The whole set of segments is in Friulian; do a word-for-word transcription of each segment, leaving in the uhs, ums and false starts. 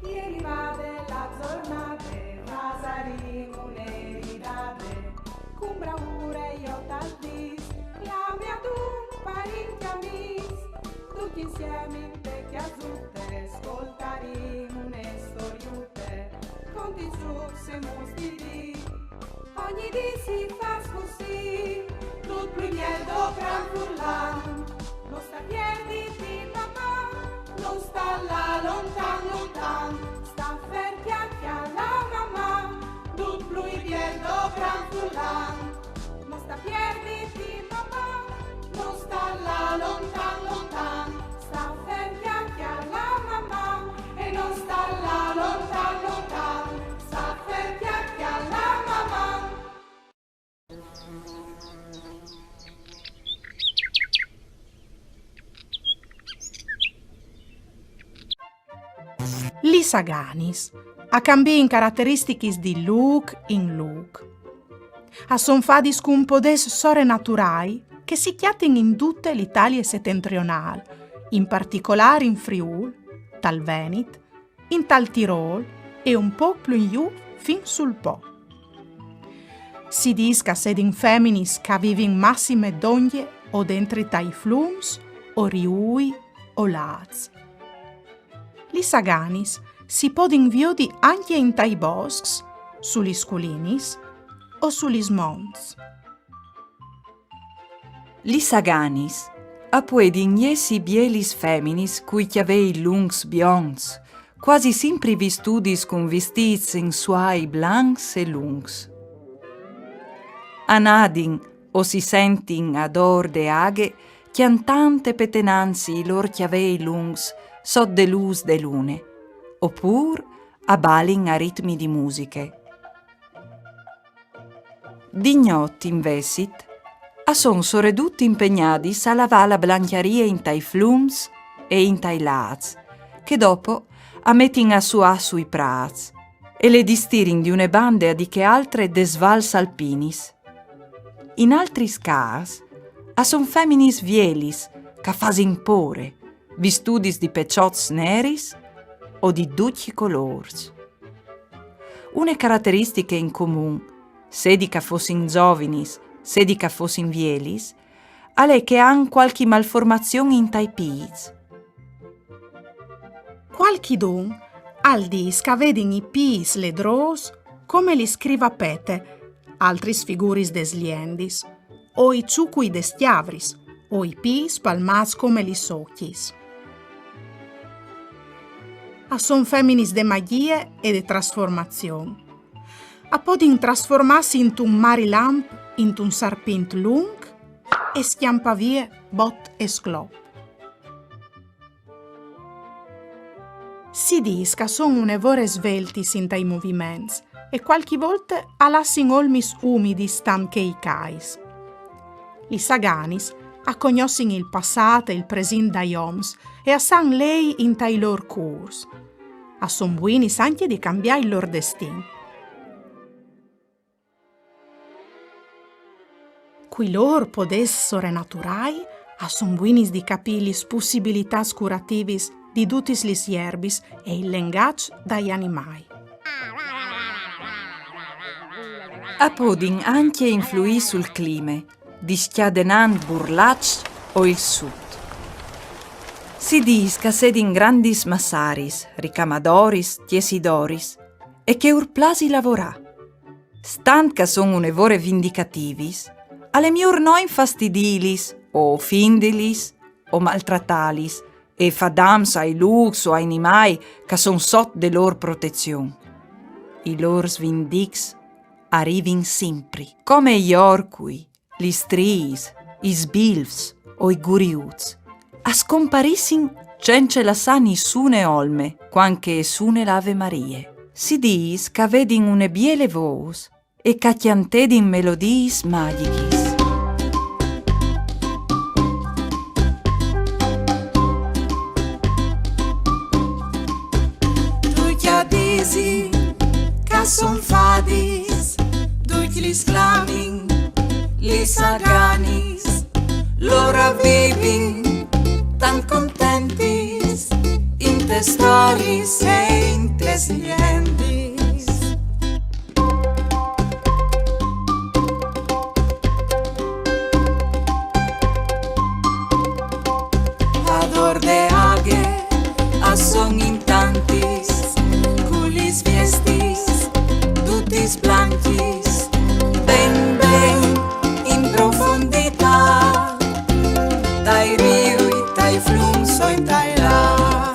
È rivade la zornade, fasarim une ridade, cun braure jo tal dis, clame ad un parint amis, ducj insiemi inte cjasute, scoltarim une storiute, conti, zucs e muts di dì. Ogni dì si fâs cussì, dut plui biel dopran furlan. No sta pierditi, Maman, no sta lâ lontan, lontan. Sta fer, cjale, cjale, Maman, dut plui biel dopran furlan. No sta pierditi, Maman, no sta lâ lontan, lontan. Sta fer, cjale, cjale, Maman, e no sta lâ lontan, lontan. Sta fer, cjale, cjale, Maman. Lis aganis a cambiin carateristichis di lûc in lûc. A son fadis cun podês sorenaturâi che si cjatin in dute l'Italie setentrionâl, in particolâr in Friûl, tal Venit, intal Tirôl e un pôc plui in jù fin sul Po. Si dîs che a sedin feminis che a vivin massime dongje o dentri tai flums, o riui, o lâts. Lis aganis si podin viodi ancje intai boscs, su lis culinis o su lis monts. Lis aganis a puedin jessi bielis feminis cui cjavei luncs bionts, cuasi simpri vistudis cun vistîts in suai blancs e luncs. A nadin o si sentin adôr de aghe, cjantant e petenantsi i lôr cjavei luncs sot de lûs de lune, opûr a balin a ritmi di musiche. Di gnot, invezit, a son soredut impegnadis a lavâ la blancjarie intai flums e intai lâts, che dopo a metin a suâ sui prâts, e le distirin di une bande a di chê altre des vals alpinis. In altris câs, a son feminis vielis, che a fasin pôre, vistudis di peçots neris o di ducj i colôrs. Une carateristiche in comun, sedi che a fossin zovinis, sedi che a fossin vielis, al è che a àn cualchi malformazion intai pîts. Cualchidun al dîs che a vedin i pîts ledrôs come lis crivapete, altris figuris des liendis, o i çucui des cjavris, o i pîts spalmâts come lis ocjis. A son feminis de magjie e de trasformazion. A podin trasformâsi intun marilamp, intun sarpint lunc e scjampâ vie bot e sclop. Si dîs che a son une vore sveltis intai moviments e cualchi volte a lassin olmis umidis tant che i cais. Lis aganis a cognossin il passât e il presint dai oms e a san lei intai lôr cûrs. A son buinis ancje di cambiâ il lôr destin. Cui lôr podês sorenaturâi a son buinis di capî lis pussibilitâts curativis di dutis lis jerbis e il lengaç dai animâi. A podin ancje influî sul clime, discjadenant burlaçs o il sut. Si dîs che a sedin grandis massaris, ricamadoris, tiessidoris, e che ur plasi lavorâ. Stant che a son une vore vindicativis, al è miôr no infastidîlis o ofindilis o maltratâlis e fâ dams ai lûcs o ai animâi che a son sot de lôr protezion. I lôr svindics a rivin simpri, come i orcui, lis striis, i sbilfs o i guriuts, a scomparissin cence lassâ nissune olme, cuant che e sune la Ave Marie. Si dîs che a vedin une biele vôs e che a cjantedin melodiis magjichis. Ducj a disin che a son fadis, ducj lis clamin lis aganis, lôr a vivin tant contentis, inte storiis e inte Silentis. Ador de aghe, a son in tantis, cu lis viestis dutis blancjis, ben ben in profonditât, tai riui, tai flums o intai lâts.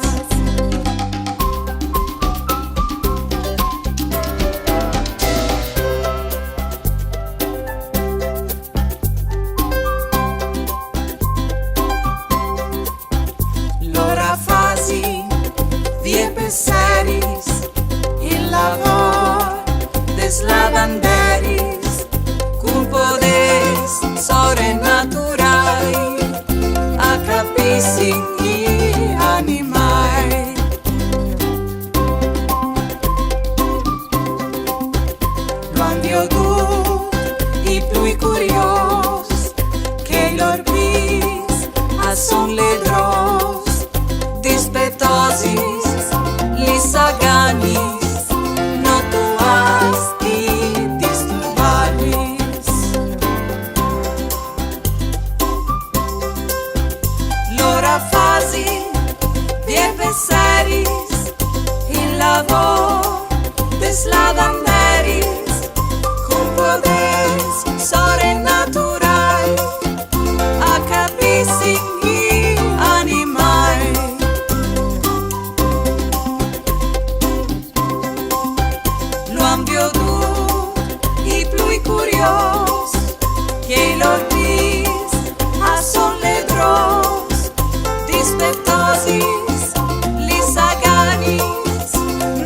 Lor a fasin vie pes seris il lavôr des lavanderis, cun podês sorenaturai, a capissin i animâi. Lo àn viodût i plui curiôs, che i lôr pîts a son ledrôs, dispetosis lis aganis, no tu âs di disturbâlis. Lor a fasin vie pes seris il lavôr des lavanderis, cun podês sorenaturai, a capissin i animâi. Lo àn viodût i plui curiôs, che i lôr pîts a son ledrôs, dispetosis lis aganis,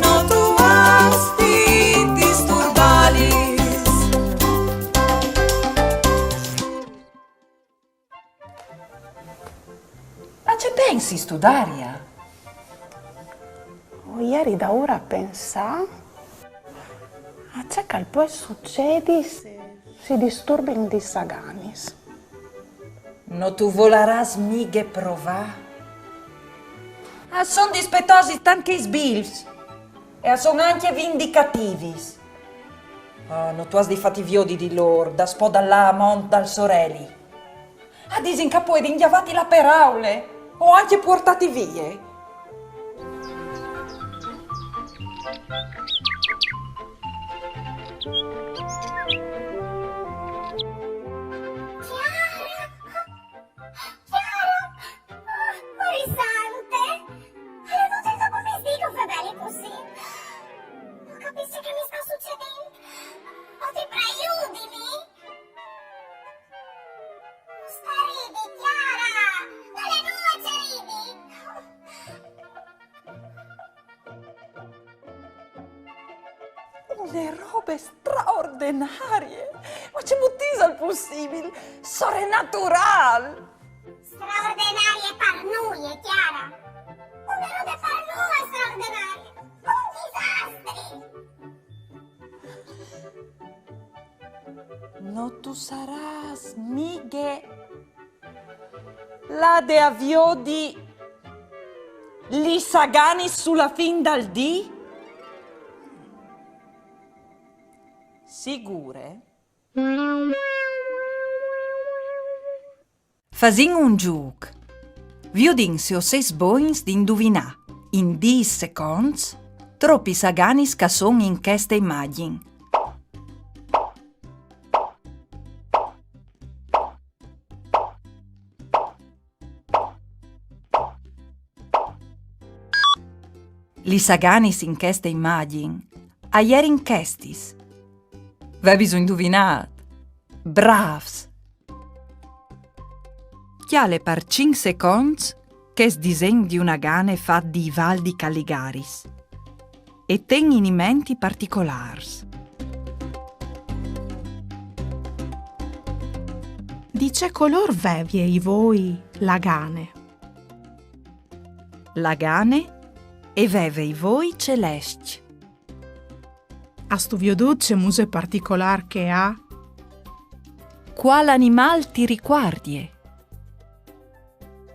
no tu âs di disturbâlis. A ce pensistu, Daria? O jeri daûr a pensâ a ce che al pues sucedi se si disturbin lis aganis. No tu volarâs mighe provâ? A son dispetosis tant che i sbilfs, e a son ancje vindicativis. Ah, no tu âs di fâti viodi di lôr, daspò dal lâ a mont dal soreli. A disin che a puedin gjavâti la peraule o ancje puartâti vie. Chiara! Chiara! Oh, Marie Sante! Al è vot il dopomisdì che o feveli cussì. No capissi ce che mi sta sucedint. O ti prei, judimi! No sta ridi, Chiara! Nol è nuie ce ridi! Une robe straordenarie! Ma cemût isal pussibil? Sorenaturâl! Straordenarie par nuie, Chiara! Une robe par nuie straordenarie! Un disastri! No tu sarâs mighe lade a viodi lis aganis su la fin dal dì? Sigure? Fasìn un zûc. Viodìn se o sês bogns di induvinâ, in dîs seconts, tropis aganis che a son in cheste imagjin. Lis aganis in cheste imagjin a jerin chestis. Vevis induvinât? Brâfs! Cjale par cinc seconts chest disen di une agane fat di Ivaldi Calligaris e ten in ment i particolârs. Di ce colôr vevie i voi la agane? La agane e veve i voi celescj. Âstu viodût ce muse particolâr che e à? Cuâl animâl ti ricuardie?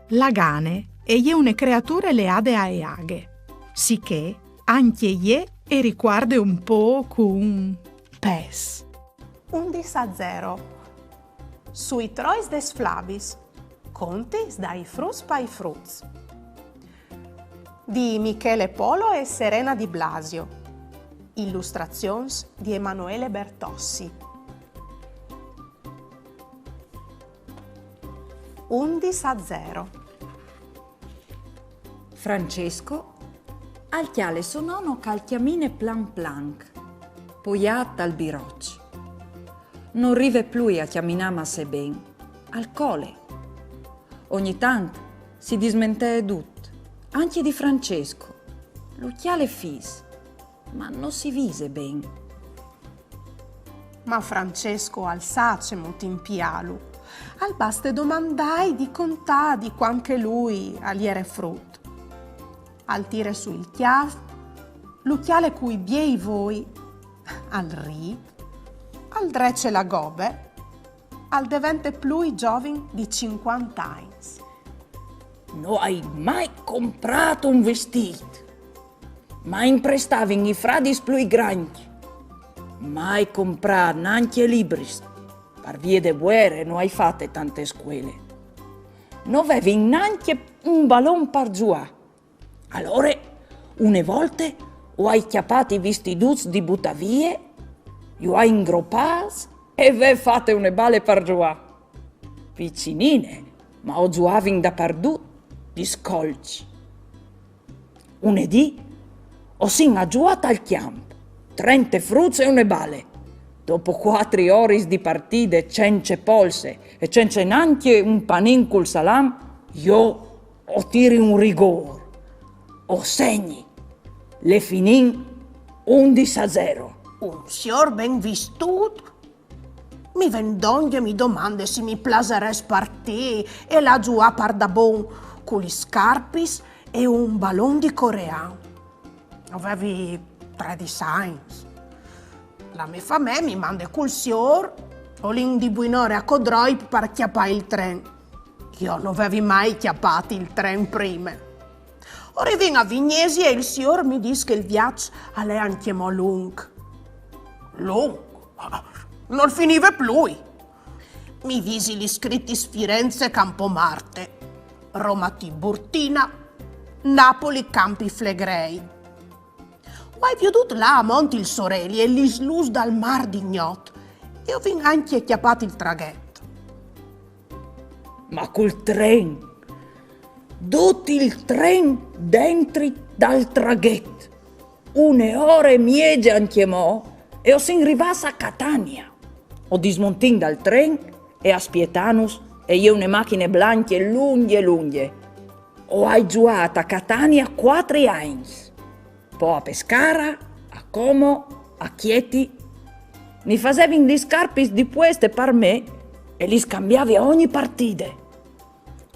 La agane e je une creature leade ae aghe, sichè Ancje jê e ricuarde un pôc un pes. Undis a zero. Sui trois des flabis. Contis dai fruts pai fruts. Di Michele Polo e Serena Di Blasio. Illustrazions di Emanuele Bertossi. Undis a zero. Francesco al cjale so nono che al cjamine plan planc, poiât tal biroç. No rive plui a cjaminâ masse ben, al cole. Ogni tant si dismentee dut, ancje di Francesco. Lu cjale fis, ma no si vise ben. Ma Francesco al sa cemût impiâlu. Al baste domandâi di contâ di cuant che lui al jere frut. Al tire sù il cjâf, lu cjale cui biei voi, al rît, al drece la gobe, al devente plui zovin di cincuante agns. No ai mai comprât un vistît. Ma imprestavin i fradis plui grancj. Mai comprât nancje libris. Par vie de vuere no ai fate tante scuele. No vevin nancje un balon par zuiâ. Alore, une volte, o ai cjapât i vistiduts di butâ vie, ju ai ingropâts e v'ai fate une bale par zuiâ. Piçinine, ma o zuiavin dapardut, di scolç. Une dì o sin a zuiâ tal cjamp, trente fruts e une bale. Dopo cuatri oris di partide cence polse e cence nancje un panin cul salam, jo o tiri un rigôr. O segni. Le finìn undis a zero. Un siôr ben vistût mi ven dongje e mi domande se mi plasarès partî e lâ a zuiâ pardabon cu lis scarpis e un balon di corean. O vevi tredis agns. La mê famee mi mande cul siôr, o lin di buinore a Codroip par cjapâ il tren. Jo no vevi mai cjapât il tren prime. O rivìn a Vignesie e il siôr mi dîs che il viaç al è ancjemò lunc. Lunc? Nol finive plui. Mi visi lis scritis Firenze, Campomarte, Roma Tiburtina, Napoli, Campi Flegrei. O ai viodût là a mont il soreli e lis lûs dal mâr di gnot e o vin ancje cjapât il traghet. Ma cul tren! Dut il tren dentri dal traghet! Une ore e mieze ancjemò e o sin rivâts a Catania. O dismontìn dal tren e a spietânus e je une machine blancje lungje lungje. O ai zuiât a Catania cuatri agns. Po a Pescara, a Como, a Chieti. Ni fasevin lis scarpis di pueste par me e lis cambiavi a ogni partide.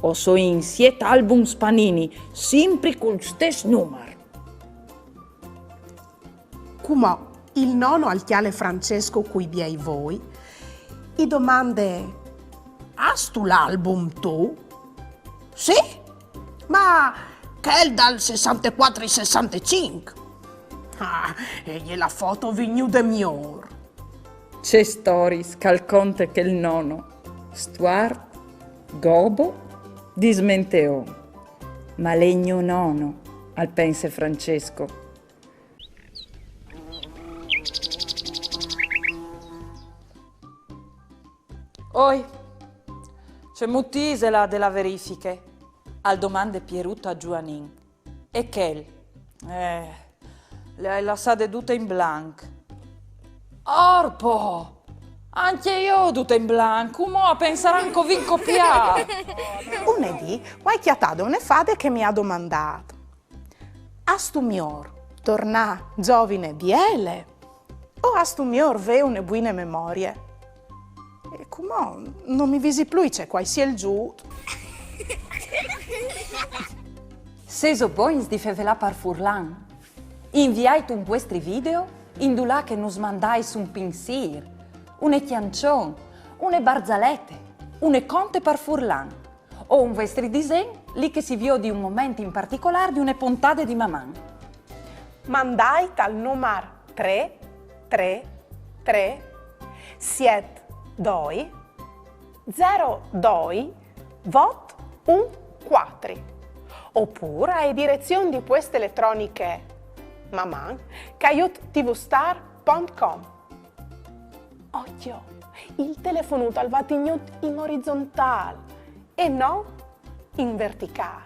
O soi in siet albums Panini, simpri cul stes numar. Cumò il nono al cjale Francesco cui biei voi, i domande: Âstu l'album tu? Sì, ma chel dal sessantecuatri sessantecinc. Ah, e je la foto vignude miôr. Ce storiis che al conte chel nono, stuart, gobo, dismenteon. Ma al è gno nono, al pense Francesco. Oi, cemût isela de la verifiche? Al domande Pierut a Zuanin. E chel? Eh, le ai lassade dute in blanc. Orpo! Ancje jo dute in blanc, cumò a pensaran che o vin copiât. Une dì o ai cjatade une fade che mi à domandât: Âstu miôr tornâ zovine biele? O âstu miôr vê une buine memorie? E cumò no mi visi plui ce che o ai sielzût. Sêso bogns di fevelâ par furlan? Inviait un vuestri video indulà che nus mandais un pinsîr, une cjançon, une barzalete, une conte par furlan, o un vuestri disen, li che si viodi un moment in particolâr di une pontade di Maman. Mandait al numar trê trê trê siet doi zero doi vot un cuatri, opûr ae direzion di pueste eletroniche maman caiut tvstar pont com. Ocjo, il telefonut al va tignût in orizontâl e no in verticâl.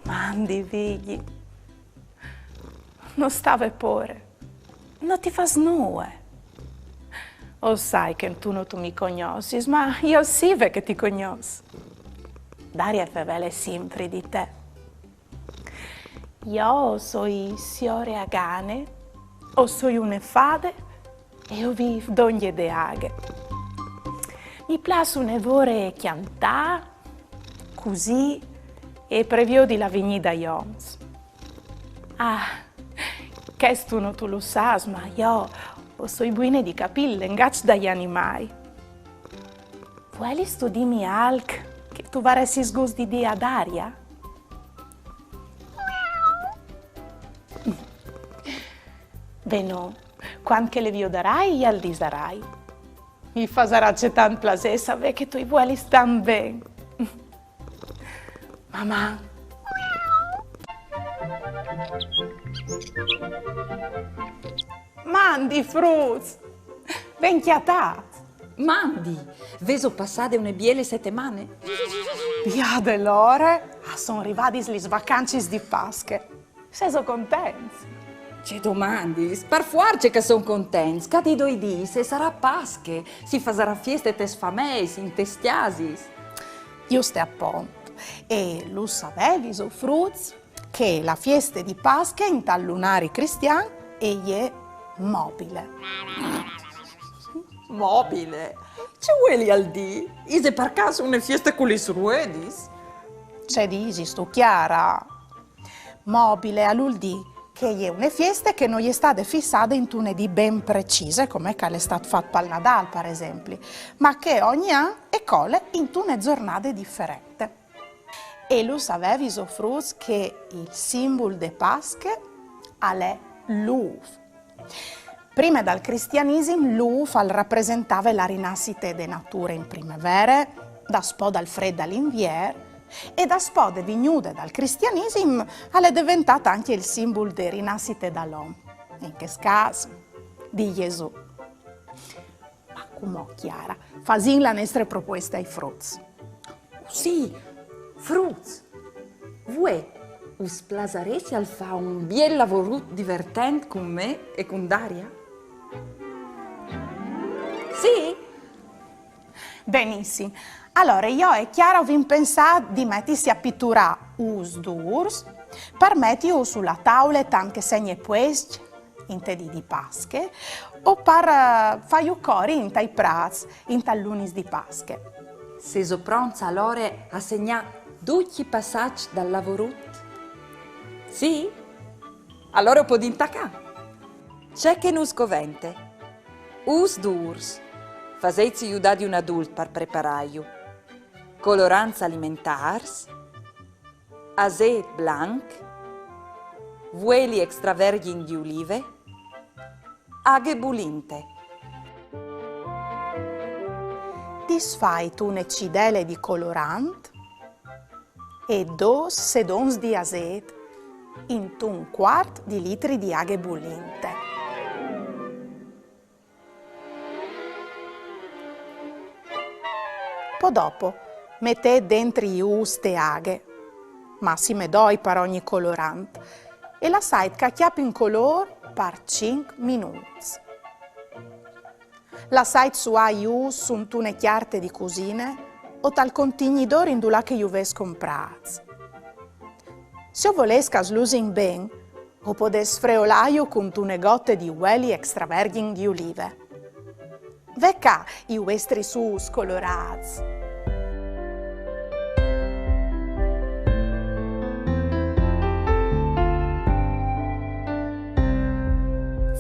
Mandi, Vigji. No sta vê pôre. No ti fâs nuie. O sai che tu no tu mi cognossis, ma jo sì ve che ti cognòs. Daria e fevele simpri di te. Jo o soi siore Agane, o soi une fade e o vîf dongje de aghe. Mi plâs une vore cjantâ, cusî e previodi la vignî dai oms. Ah, chestu no tu lu sâs, ma jo o soi buine di capî il lengaç dai animâi. Vuelistu dîmi alc che tu varessis gust di dî a Daria? Benon, cuant che le viodarai, jal disarai. Mi fasarà cetant plasê savê che tu i vuelis tant ben. Maman! Mandi, fruts! Ben cjatâts! Mandi, vêso passade une biele setemane? Biade l'ore, a son rivadis lis vacancis di Pasche. Sêso contents? Ce domandis? Par fuarce che a son contents, ca di doi dîs e sarà Pasche, si fasarà fieste tes fameis, intes cjasis. Juste apont. E lu savêviso, fruts, che la fieste di Pasche intal lunari cristian e je mobile? Mobile? Ce vuelial dî? Ise par câs une fieste cu lis ruedis? Ce disistu, Chiara? Mobile al vûl dî che e je une fieste che no je stade fissade intune dì ben precise, come che al è stât fat pal Nadâl, par esempli, ma che ogni an e cole intune zornade diferente. E lu savêviso, fruts, che il simbul de Pasche al è l'ûf? Prime dal cristianisim l'ûf al rapresentave la rinassite de nature in primevere, daspò dal frêt dal Invier, e daspò de vignude dal cristianisim al è deventât ancje il simbul de rinassite dal om, in chest câs di Jesù. Ma cumò, Chiara, fasìn la nestre propueste ai fruts. Sì, fruts! Vuê us plasaressial fâ un biel lavorut divertent cun me e cun Daria? Sì? Benissim. Alore, jo e Chiara o vin pensât di metisi a piturâ ûfs dûrs, par metiju su la taule tant che segn e puescj, inte dì di Pasche, o par, eh, fâju cori intai prâts, intal lunis di Pasche. Sêso pronts alore a segnâ ducj i passaçs dal lavorut? Sì? Alore o podìn tacâ. Ce che nus covente: ûfs dûrs, faseitsi judâ di un adult par preparâju, colorants alimentârs, asêt blanc, vueli extravergjin di ulive, aghe bulinte. Disfait une cidele di colorant e dôs sedons di asêt intun cuart di litri di aghe bulinte. Po dopo, metêt dentri i ûfs te aghe, massime doi par ogni colorant, e lassait che a cjapin colôr par cinc minûts. Lassait suar i ûfs suntune cjarte di cusine o tal contignidôr indulà che ju vês comprâts. Se o volês che a slusin ben, o podês sfreolâju cuntune gote di vueli extravergjin di ulive. Ve ca i vuestris ûfs colorâts.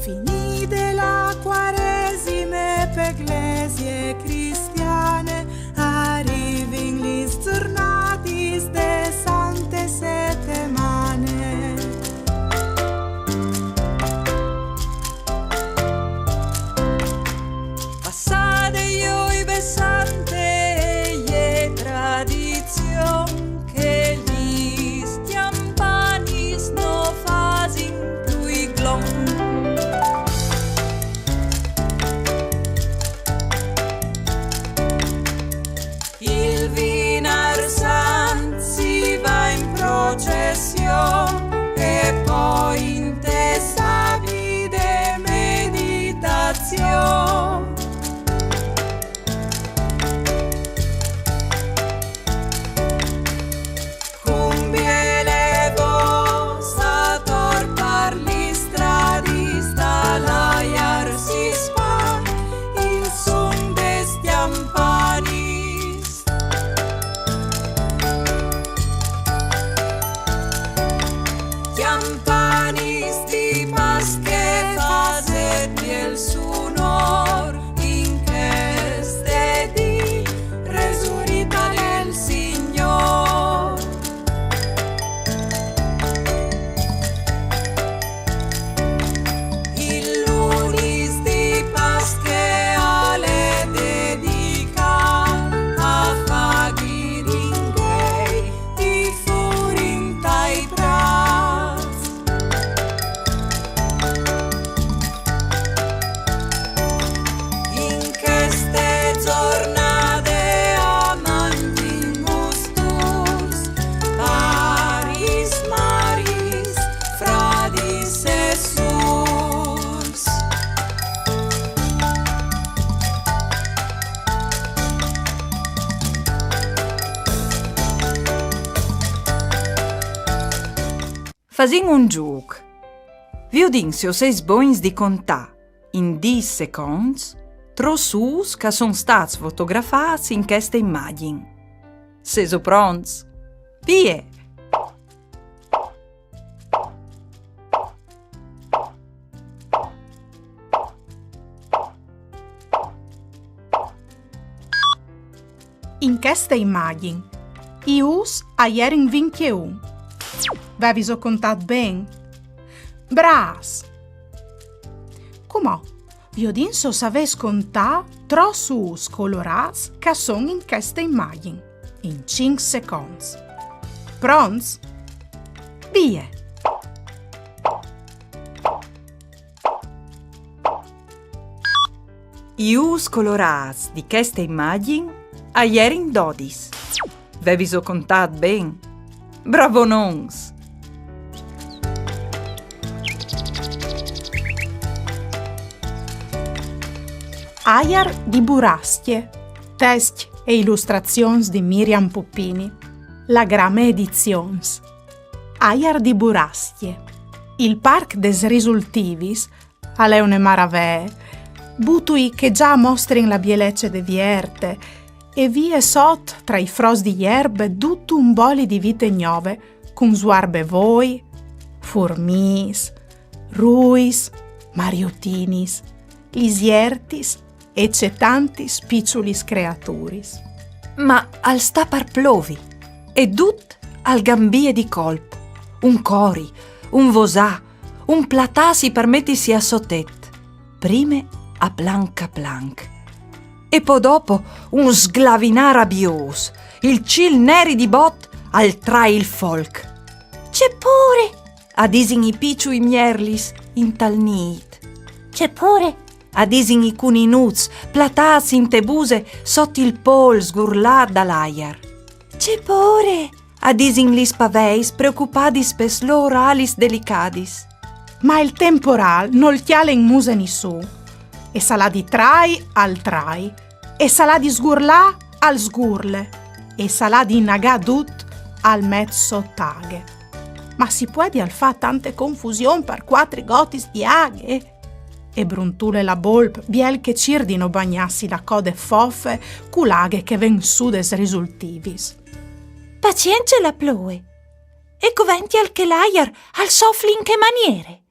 Finide la Cuaresime pe Glesie cristiane, a rivin lis zornadis de Sante Setemane. Passade joi vessante e je tradizion che lis cjampanis no fasin plui glon. Il vinar sant si va in procession e po inte savi de meditazion. Cun biele vôs ator par lis stradis dal aiar si spant il sun des cjampanis. Cjampanis di Pasche, fasêt biel sunôr in cheste dì, resurita del Signôr. Il lunis di Pasche al è dedicât a fâ ghiringhei di fûr intai prâts. In cheste zornade a mangjin gustôrs paris, maris, fradis e sûrs. Fasìn un zûc. Viodìn se o sês bogns di contâ, in dîs seconts, trôps ûfs che a son stâts fotografâts in cheste imagjin. Sêso pronts? Vie! In cheste imagjin, i ûfs a jerin vincjeun. Vêso contât ben? Brâfs! Cumò, viodìn se o savês contâ trôps ûfs colorâts che a son in cheste imagjin, in cinc seconts. Pronts? Vie! I ûfs colorâts di cheste imagjin a jerin dodis. Vêso contât ben? Bravonons! Aiar di burascje. Test e ilustrazions di Miriam Puppini. La Grame Edizions. Aiar di burascje. Il parc des risultivis al è une maravee. Butui che za a mostrin la bielece de vierte, e vie sot, tra i fros di jerbe, dut un boli di vite gnove, cun suarbevoi, furmiis, ruis, mariotinis, lisiertis e cetantis piçulis creaturis. Ma al sta par plovi, e dut al gambie di colp. Un cori, un vosâ, un platâsi par metisi a sotet, prime a planc a planc. E po dopo un sglavinâ rabiôs, il cîl neri di bot al trai il folc. Ce pôre! A disin i piçui mierlis intal nît. Ce pôre! A disin i cuninuts, platâts inte buse sot il pôl sgurlât dal aiar. Ce pôre! A disin lis paveis preocupadis pes lôr alis delicadis. Ma il temporâl nol cjale in muse nissun. E se al à di trai, al trai. E se al à di sgurlâ, al sgurle. E se al à di inagâ dut, al met sot aghe. Ma si puedial fâ tante confusion par cuatri gotis di aghe? E bruntule la bolp, biel che e cîr di no bagnâsi la code fofe cu la aghe che e ven sù des risultivis. Pazience la ploie. E covential che l'aiar al sofli in chê maniere?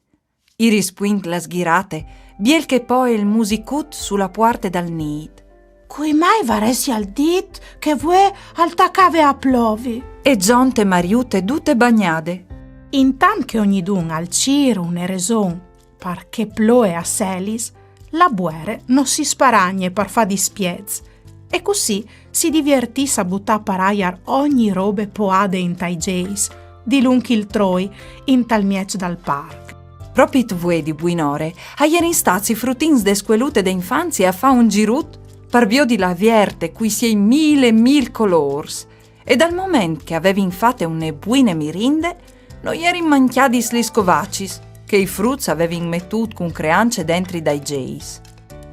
I rispuint la sghirate, biel che e poie il musicut su la puarte dal nît. Cui mai varessial dit che vuê al tacave a plovi? E zonte Mariute dute bagnade. Intant che ognidun al cîr une reson par chê ploie a selis, la buere no si sparagne par fâ dispiets, e cussì si diviertìs a butâ par aiar ogni robe poade intai zeis, dilunc il troi, intal mieç dal parc. Propit vuê di buinore a jerin stâts i frutins de scuelute de infanzie a fâ un zirut par viodi la vierte cui siei mil e mil colôrs, e dal moment che a vevin fate une buine mirinde, no jerin mancjadis lis scovacis, che i fruts a vevin metût cun creance dentri dai zeis.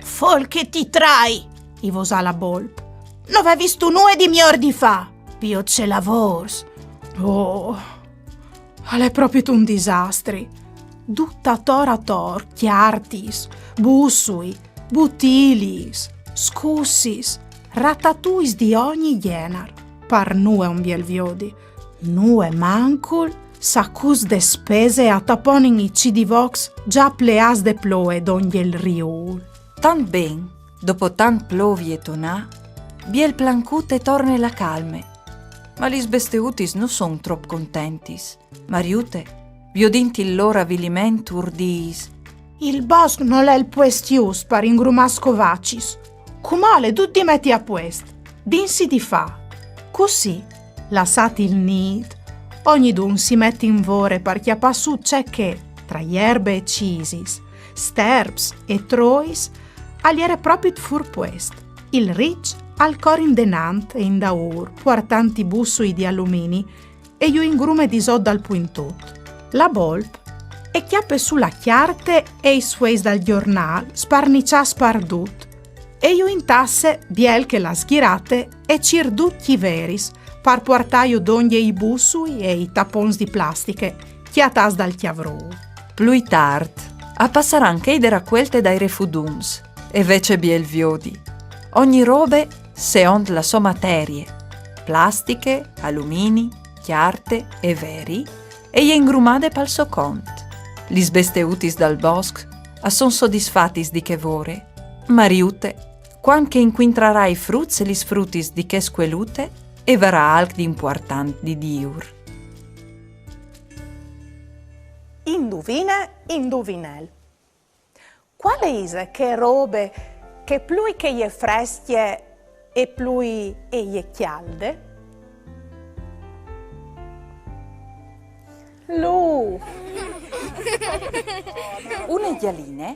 Fol che ti trai, i vosà la bolp. No vevistu nuie di miôr di fâ? Piôts e lavôrs. Oh, al è propit un disastri. Dut ator ator, cjartis, bussui, butiliis, scussis, ratatuis di ogni gjenar. Par nuie un biel viodi. Nuie mancul sacuts de spese a taponin i cidivocs za pleâts de ploie dongje il riûl. Tant ben, dopo tant plovi e tonâ, biel plancut e torne la calme. Ma lis besteutis no son trop contentis. Mariute, viodint il lôr aviliment, ur dîs: Il bosc nol è il puest just par ingrumâ scovacis. Cumò al è dut di meti a puest. Dinsi di fâ. Cussì, lassât il nît, ognidun si met in vore par cjapâ sù ce che, tra jerbe e cisis, sterps e trois, al jere propit fûr puest. Il riç al cor indenant e indaûr, puartant i bussui di alumini, e ju ingrume disot dal puintut. La bolp e cjape sù la cjarte e i sfueis dal gjornâl sparniçâts pardut, e ju intasse biel che la sghirate e cîr ducj i veris, par puartâju dongje i bussui e i tapons di plastiche cjatâts dal cjavrûl. Plui tart a passaran chei de racuelte dai refuduns, e ve ce biel viodi. Ogni robe seont la sô materie: plastiche, alumini, cjarte e veri, e je ingrumade pal so cont. Lis besteutis dal bosc a son sodisfatis di chê vore. Mariute, cuant che e incuintrarà i fruts e lis frutis di chê scuelute, e varà alc di impuartant di dîur. Induvine, induvinel. Cuale ise chê robe che plui che e je frescje e plui e je cjalde? Lu! Une gjaline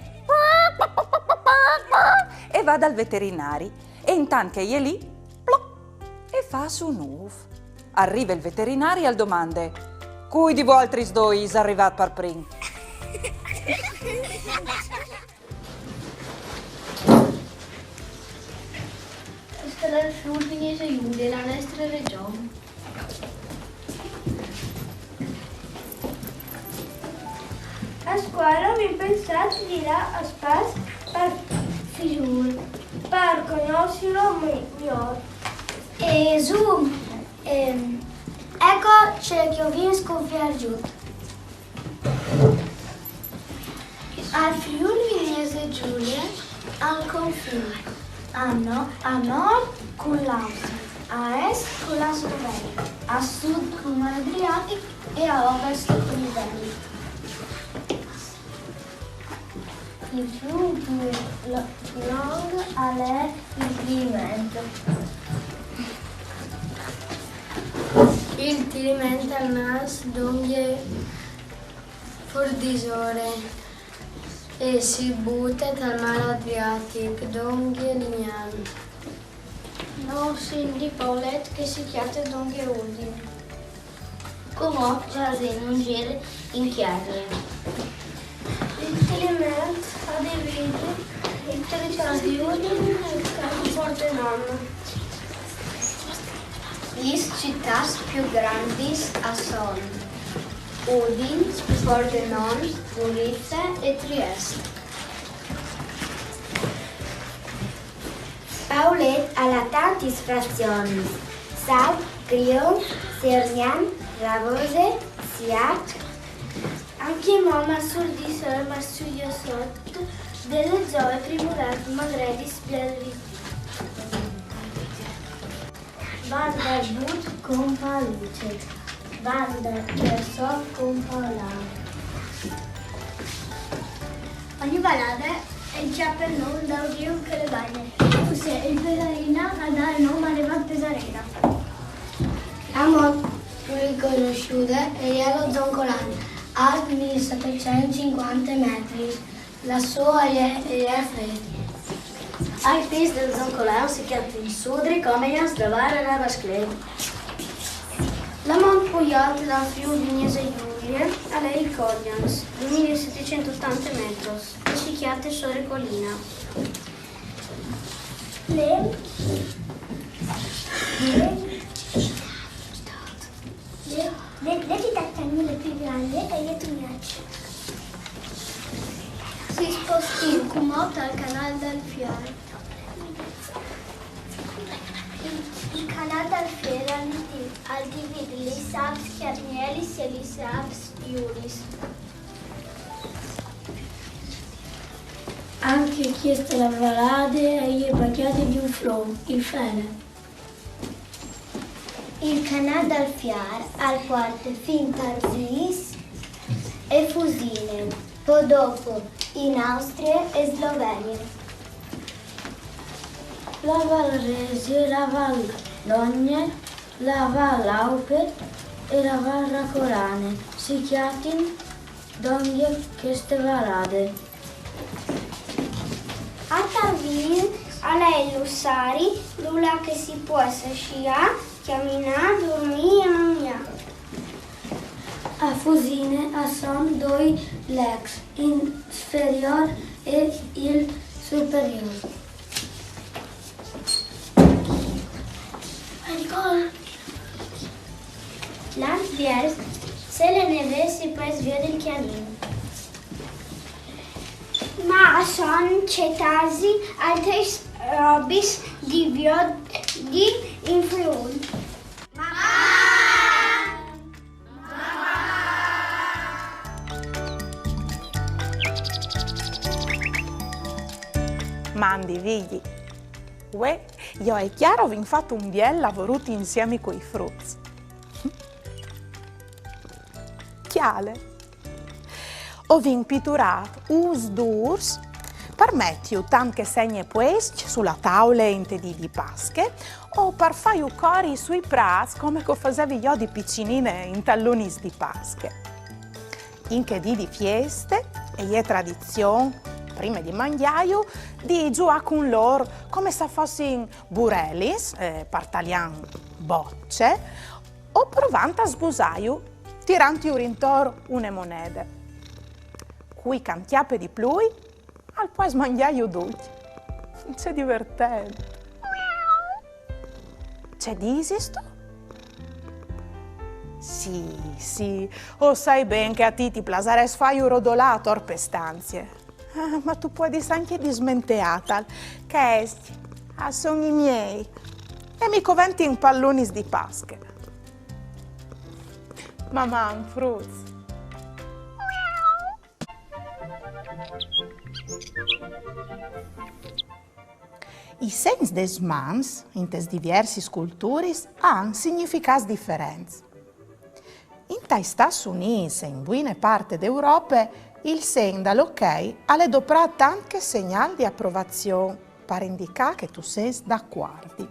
e va dal veterinari, e intant che e je li, ploc, e fâs un ûf. Al rive il veterinari e al domande: Cui di voaltris doi isal rivât par prin? Al sarà il fiur di miezejù de la nestre regjon. A scuele o vin pensât di lâ a spas pal fiur, par cognossilu mi-, miôr. E Zoom, ehm, eco ce che o vin scuvierçût. Al fiur di miezejù al confina a no-, a nord cun l'Austria, a est cun la Slovenia, a sud cun l'Adriatic e a ovest cun il Veneto. Il fiur plui lo-, long al è il Tiliment. Il Tiliment al nas dongje Furdisore e si bute tal mâr Adriatic, dongje Lignan. No, sì, di Paulet che si cjate dongje Udin. Cumò o fasìn un zîr in Cjargne. Clement a dividi il teritori di Udin e Pordenone. Lis citâts plui grandis a son Udin, Pordenone, Gurize e Triest. Paulet al à tantis frazions: Salt, Grion, Sernian, Ravose, Siat. Ancjemò Marsuldis e Marsuliosot, de le zove Primurât, Magredis, Bielvi. Van der But con Paluce, Van der Kershof con Paulâr. Ogni valade e cjape il non dal riu che le bagne. Usse, il Pesarina al dà il non a Riva Pesarina. La mont plui conossude e je lo Zoncolan, alt mil setecent cincuante metris. La sô e je, e je frêt. Ai pîts dal Zoncolan si cjatin Sudri, Comegnas, Davare e Rabasclet. La mont plui aute dal Friûl Vignesie Julie al è il Cognax, doi mil setecent otante metris, e si cjate sore coline. Le, le, le, le, le citât cjanine plui grande e je Tugnaç. Si spostìn cumò tal Canâl dal Fier. Il, il Canâl dal Fier al, al dividi lis Alps Cjargnelis e lis Alps Julis. Ancje cheste valade e je bagnade di un flum, il Fele. Il Canâl dal Fier al puarte fin Tarsis e Fusine, po dopo in Austrie e Slovenie. La Val Resie, la Val Dogne, la Val Aupe e la Val Racorane si cjatin dongje cheste valade. A Tarvin al è il Lussari, dulà che si pues sciâ, cjaminâ, durmî e mangjâ. A Fusine a son doi lachs, il inferiôr e il superiôr. L'an biel, se le neve si pues viodi il Cjanin. Ma a son cetâsi altris robis di viodi in Friûl. Mandi, Vigji. Vuê, jo e Chiara o vin fat un biel lavorut insiemi cui fruts. Cjale. O vin piturât ûfs dûrs par metiju tant che segne puescj su la taule inte dì di Pasche o par fâju cori sui prâts come che o fasevi jo di piçinine intai lunis di Pasche. In chê dì di fieste e je tradizion, prime di mangjâju, di zuiâ cun lôr come se a fossin burelis, eh, par talian bocce, o provant a sbusâju tirantju dintor une monede. Cui che 'nt cjape di plui al pues mangjâju ducj. Ce divertent! Ce disistu? Sì, sì, o sai ben che a ti ti plasarès fâju rodolâ ator pe stanzie. Ah, ma tu puedis ancje dismenteâtal. Chescj a son i miei. E mi coventin pal lunis di Pasche. Maman, fruts. I segns des mans, intes diviersis culturis, a àn significâts diferents. Intai Stâts Unîts e in buine parte de Europe, il segn dal ok al è doprât tant che segnâl di aprovazion, par indicâ che tu sês dacuardi.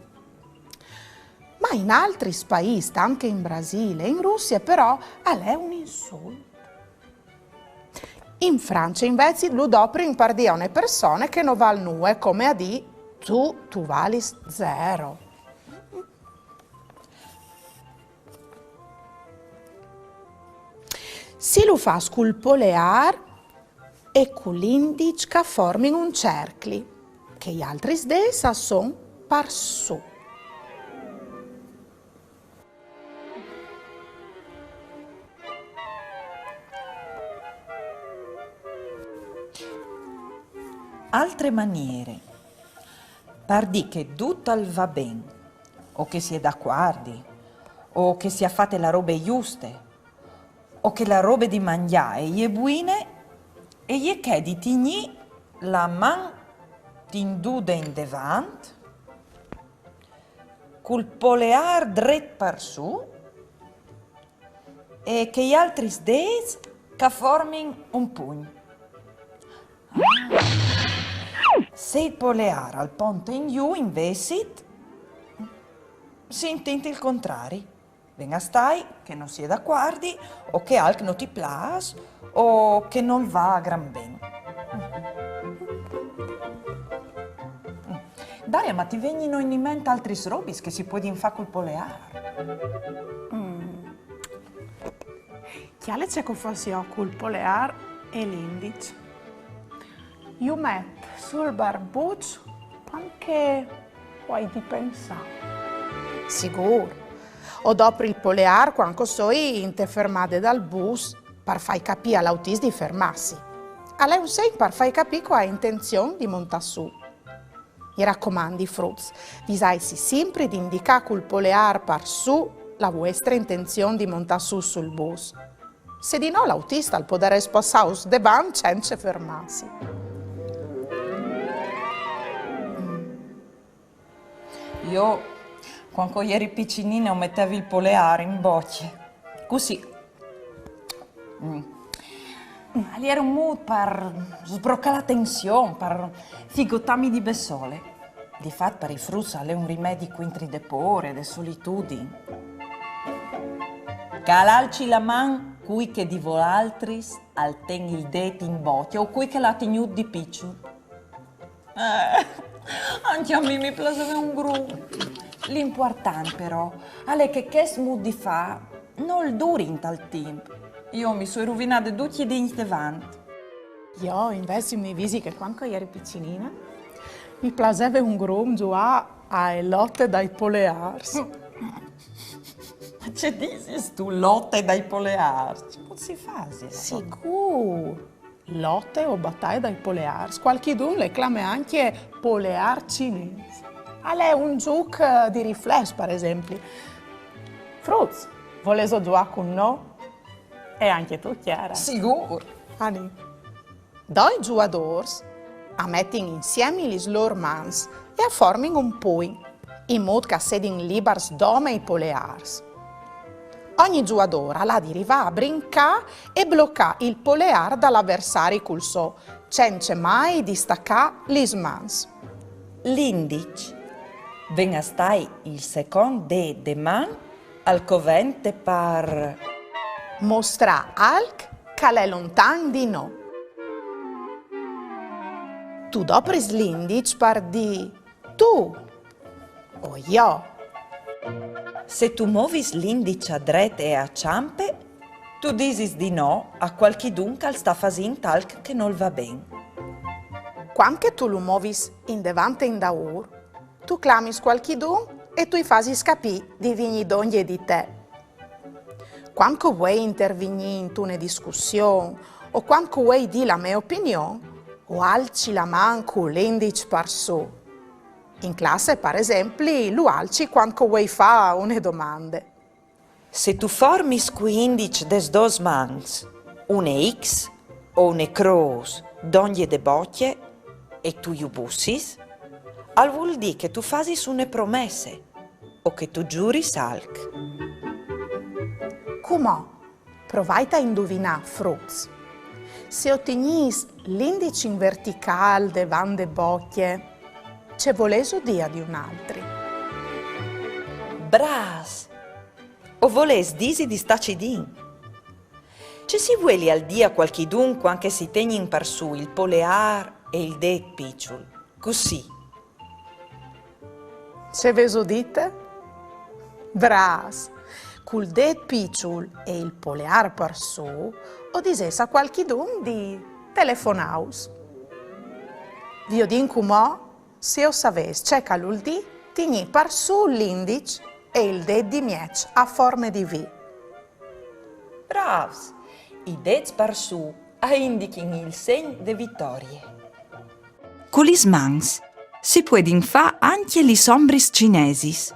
Ma in altris paîs, tant che in Brasil e in Russie, però, al è un insult. In France, invezit, lu doprin par dî a une persone che no vâl nuie, come a dî: tu, tu valis zero. Si lu fâs cul poleâr, e cul indiç ch'a formin un cercli, che i altris dêts a son par sù. Altre maniere. Par dî che dut al va ben, o che si è dacuardi, o che si à fate la robe juste, o che la robe di mangjâ e je buine, e je chê di tignî la man tindude indevant, cul poleâr dret par sù, e che i altris dêts ch'a formin un pugn. Se il poleâr al ponte in jù, invezit, si intint il contrari. Ven a stâi che no si è dacuardi, o che alc no ti plâs, o che nol va a gran ben. Daria, ma ti vegnino in ment altris robis che si puedin fâ cul poleâr? Mm. Cjale ce che o fâs jo cul poleâr e l'indiç. Ju met sul barbuç cuant che o ai di pensâ. Sigûr. O dopri il poleâr cuant che o soi inte fermade dal bus par fâi capî al autist di fermâsi. Al è un segn par fâi capî che o ai intenzion di montâ sù. Mi racomandi, fruts, visaitsi simpri di indicâ cul poleâr par sù la vuestre intenzion di montâ sù sul bus. Se di no, l'autist al podarès passâus devant cence fermâsi. Jo, cuant che o jeri piçinine, o metevi il poleâr in bocje. Cussì. Mm. Al jere un mût par sbrocâ la tension, par figotâmi di bessole. Di fat, par i fruts al è un rimedi cuintri de pôre, de solitudin. Che al alci la man cui che di voaltris al ten il dêt in bocje o cui che lu à tignût di piçul. Eh, ancje a mi mi plaseve un grum. L'impuartant, però, al è che chest mût di fâ nol duri intal timp. Jo mi soi ruvinade ducj i dincj devant. Jo, invezit, mi visi che cuant che o jeri piçinine, mi plaseve un grum zuiâ ae lote dai poleârs. Ma ce disistu, lote dai poleârs? Ce mût si fasial? Sigûr. Lote o bataie dai poleârs. Cualchidun le clame ancje poleâr cinês. Al è un zûc, eh, di riflès, par esempli. Fruts, volêso zuiâ cun nô? E ancje tu, Chiara? Sigûr! Anìn. Doi zuiadôrs a metin insiemi lis lôr mans e a formin un pugn, in mût che a sedin libars dome i poleârs. Ogni zuiadôr al à di rivâ a brincâ e blocâ il poleâr dal aversari cul so, cence mai distacâ lis mans. L'indiç, ven a stâi il secont dêt de man, al covente par mostrâ alc che al è lontan di nô. Tu dopris l'indiç par dî tu o jo. Se tu movis l'indiç a dret e a çampe, tu disis di no a cualchidun che al sta fasint alc che nol va ben. Cuant che tu lu movis indevant e indaûr, tu clamis cualchidun e tu i fasis capî di vignî dongje di te. Cuant che o vuei intervignî intune discussion o cuant che o vuei dî la mê opinion, o alci la man cul indiç par sù. In classe, par esempli, lu alci cuant che o vuei fâ une domande. Se tu formis cui indiç des dôs mans une X o une crôs dongje de bocje e tu ju bussis, al vûl dî che tu fasis une promesse o che tu zuris alc. Cumò, provait a induvinâ, fruts. Se o tignìs l'indiç in verticâl devant de bocje, ce volêso dî a di un altri? Brâfs! O volês dîsi di stâ cidin. Ce si vuelial dî a cualchidun cuant che si tegnin par sù il poleâr e il dêt piçul? Cussì. Ce vêso dite? Brâfs! Cul dêt piçul e il poleâr par sù, o disês a cualchidun di telefonaus. Viodìn cumò se o savês ce che al vûl dî tignî parsù l'indiç e il dêt di mieç a forme di V. Brâfs! I dêts parsù a indichin il segn de vitorie. Cu lis mans si puedin fâ ancje lis ombris cinesis.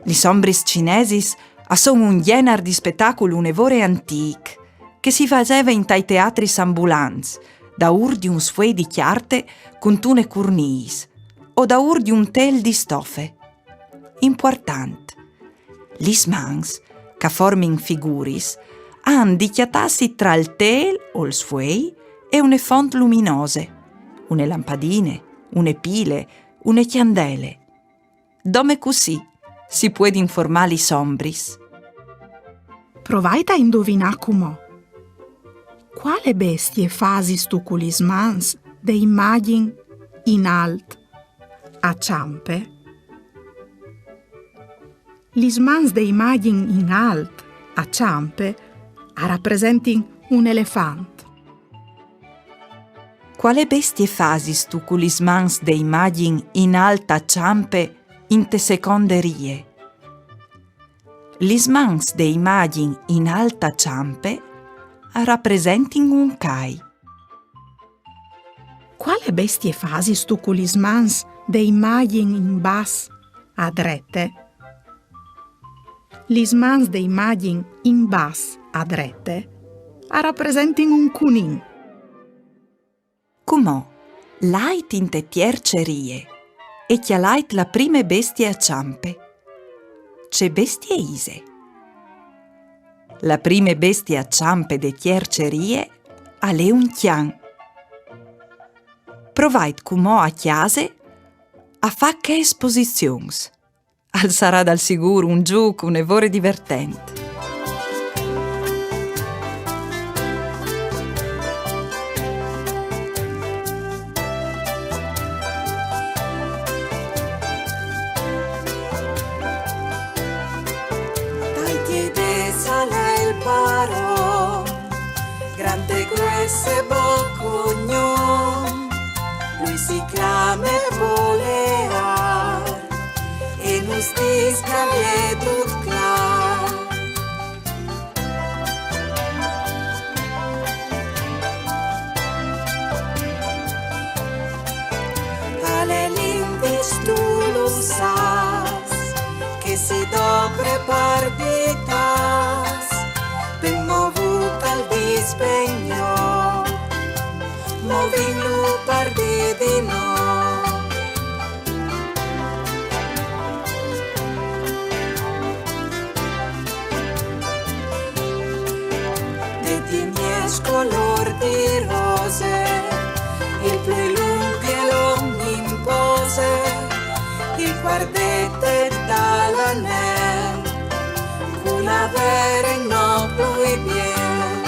Lis ombris cinesis a son un gjenar di spetacul une vore antîc, che si faseve intai teatris ambulants, daûr di un sfuei di cjarte cuntune curnîs, o daûr di un têl di stofe. Impuartant: lis mans, che a formin figuris, a àn di cjatâsi tra il têl o il sfuei e une font luminose, une lampadine, une pile, une cjandele. Dome cussì si puedin formâ lis ombris. Provait a induvinâ cumò. Cuale bestie fasistu cu lis mans de imagjin in alt a çampe? Lis mans de imagjin in alt a çampe a rapresentin un elefant. Cuale bestie fasistu cu lis mans de imagjin in alt a çampe inte seconde rie? Lis mans de imagjin in alt a çampe a rapresentin un cai. Cuale bestie fasistu cu lis mans de imagjin in bas a drete? Lis mans de imagjin in bas a drete a rapresentin un cunin. Cumò, lait inte tierce rie e cjalait la prime bestie a çampe. Ce bestie ise? La prime bestie a çampe de tierce rie al è un cjan. Provait cumò a cjase a fâ chês posizions. Al sarà dal sigûr un zûc une vore divertent. Dai ti de sale il paro, grande, grues e bocugnon, lui si clame Polear e nus dîs che al è dut clâr. Al è l'indiç, tu lu sâs, che si dopre par di tâs, ben movût al dîs ben jo, movìnlu par dî di no. De ti mieç colôr di rose, il plui lunc e lon in pose, il cuardet da la nêf, cu la vere no plui bien.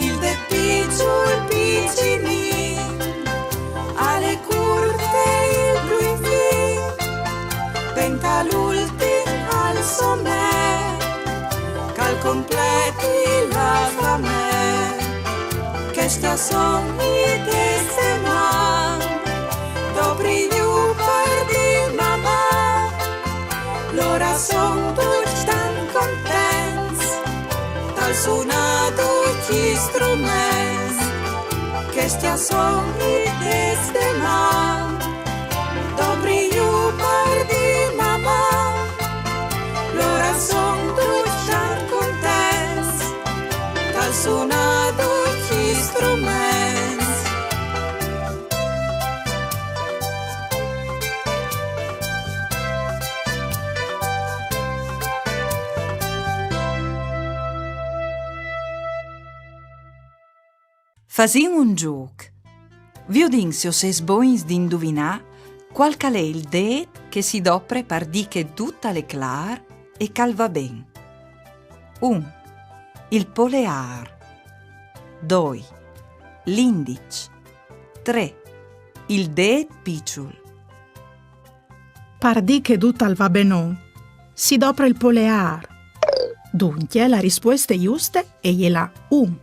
Il dêt piçul piçinin, al è curt e il plui fin, ben tal ultin al somee, che al completi la famee. Chescj a son i dêts de man, dopri jù par dî mamà, lôr a son ducj tant contents, tal sunâ ducj i struments. Chescj a son i dêts de man, dopri jù par dî mamà, lôr a son ducj tant contents, tal sunâ ducj i struments. Fasìn un zûc. Viodìn se o sês bogns di induvinâ cuâl che al è il dêt che si dopre par dî che dut al è clâr e che al va ben. Un. Il poleâr. Doi. L'indiç. Trê. Il dêt piçul. Par dî che dut al va benon, si dopre il poleâr. Duncje, la rispueste juste e je la un.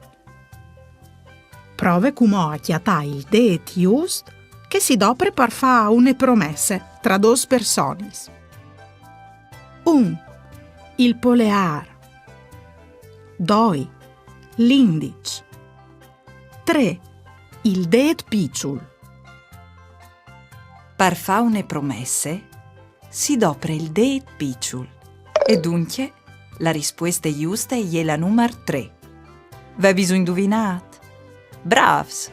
Prove cumò a cjatâ il dêt just che si dopre par fâ une promesse tra dôs personis. Un. Il poleâr. Doi. L'indiç. Trê. Il dêt piçul. Par fâ une promesse, si dopre il dêt piçul. E duncje, la rispueste juste e je la numar trê. Vevis induvinât? Brâfs!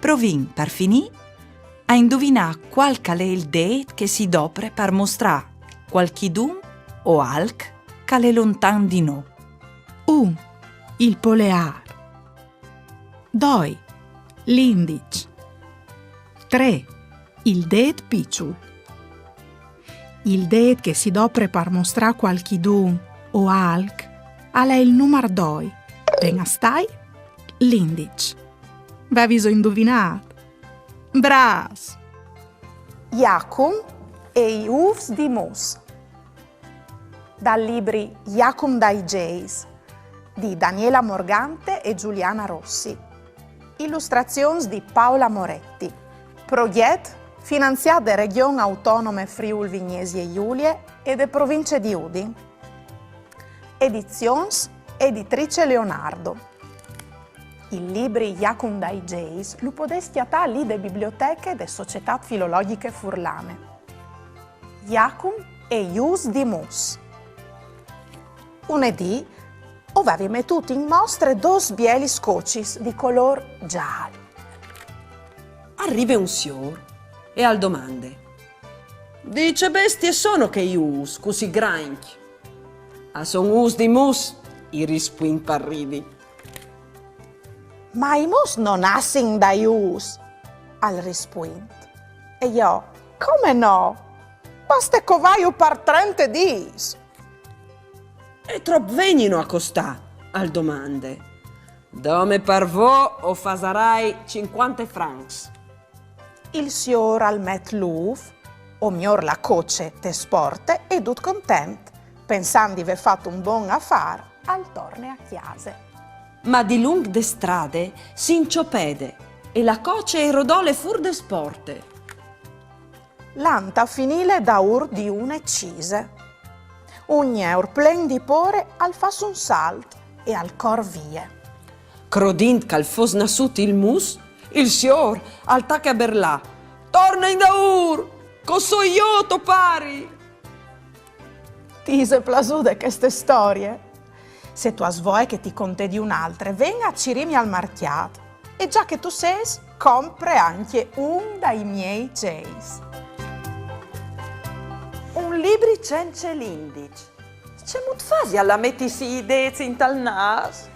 Provìn, par finî, a induvinâ cuâl che al è il dêt che si dopre par mostrâ cualchidun o alc che al è lontan di nô. Un. Il poleâr. Doi. L'indiç. Trê. Il dêt piçul. Il dêt che si dopre par mostrâ cualchidun o alc al è il numar doi. Ven a stâi l'indiç. Vevis induvinât? Brâfs! Jacum e i ûfs di mus. Dal libri Jacum dai zeis di Daniela Morgante e Giuliana Rossi. Ilustrazions di Paola Moretti. Progjet finanziât de Regjon Autonome Friûl Vignesie Julie e de Provincie di Udin. Edizions Editrice Leonardo. Il libri Jacum dai zeis lu podês cjatâ li de biblioteche de Societât Filologjiche Furlane. Jacum e i ûfs di mus. Une dì o vevi metût in mostre dôs bielis cocis di colôr zâl. Al rive un siôr e al domande: «Di ce bestie sono chei ûfs cussì grancj?» «A son ûfs di mus», i rispuint par ridi. «Ma i mus no nassin dai ûfs», al rispuint. «E jo: come no? Baste covâju par trente dîs.» «E trop vegnino a costâ?» al domande. «Dome par vô o fasarai cincuante francs.» Il siôr al met l'ûf, o miôr la coce, te sporte e dut content, pensant di vê fat un bon afâr, al torne a cjase. Ma dilunc de strade si inciopede e la coce e rodole fûr de sporte. Lant a finîle daûr di une cise. Un gneur plen di pôre al fâs un salt e al cor vie. Crodint che al fos nassût il mus, il siôr al tache a berlâ: «Torne indaûr, che o soi jo to pari!» Ti ise plasude cheste storie? Se tu âs voie che ti conte di une altre, ven a cirîmi al marcjât. E za che tu sês, compre ancje un dai miei zeis. Un libri cence l'indiç. Cemût fasial a metisi i dêts intal nâs?